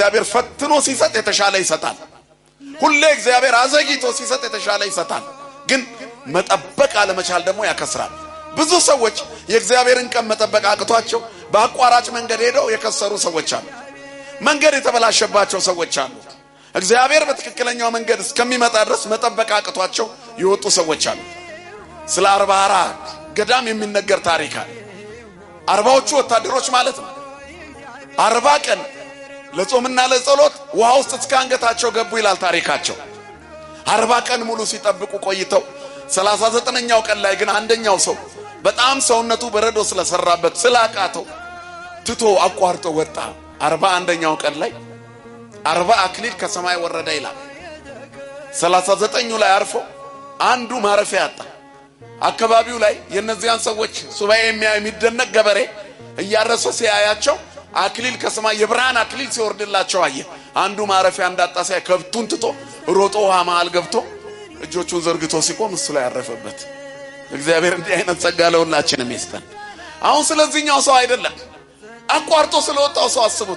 እግዚአብሔር ፈትኖ ሲሰጥ የተሻለ ይሰጣል። ሁሌ እግዚአብሔር አዘግይቶ ሲሰጥ የተሻለ ይሰጣል። ግን መጠበቅ አለመቻል ደግሞ ያከስራል። ብዙ ሰዎች የእግዚአብሔርን ቀን መጠበቅ አቅቷቸው በአቋራጭ መንገድ ሄደው የከሰሩ ሰዎች አሉ። መንገድ የተበላሸባቸው ሰዎች አሉ። እግዚአብሔር በትክክለኛው መንገድ እስከሚመጣ ድረስ መጠበቅ አቅቷቸው የወጡ ሰዎች አሉ። ስለ 44 ገዳም የሚነገር ታሪክ አለ። 40ዎቹ ወታደሮች ማለት ነው። 40 ቀን ለጾምና ለጸሎት ውሃ ውስጥ እስከ አንገታቸው ገቡ ይላል ታሪካቸው። 40 ቀን ሙሉ ሲጠብቁ ቆይተው 39ኛው ቀን ላይ ግን አንደኛው ሰው በጣም ሰውነቱ በረዶ ስለሰራበት ስላቃተው ትቶ አቋርጦ ወጣ። 41ኛው ቀን ላይ 40 አክሊል ከሰማይ ወረደ ይላል። 39ኙ ላይ አርፎ አንዱ ማረፊያ አጣ። አካባቢው ላይ የእነዚያን ሰዎች ሱባኤ የሚደነቅ ገበሬ እያረሰ ሲያያቸው አክሊል ከሰማይ የብርሃን አክሊል ሲወርድላቸው አየ። አንዱ ማረፊያ እንዳጣ ሲያይ ከብቱን ትቶ ሮጦ ውሃ መሃል ገብቶ እጆቹን ዘርግቶ ሲቆም እሱ ላይ ያረፈበት። እግዚአብሔር እንዲህ አይነት ጸጋ ለሁላችንም ይስጠን። አሁን ስለዚህኛው ሰው አይደለም፣ አቋርጦ ስለወጣው ሰው አስቡት።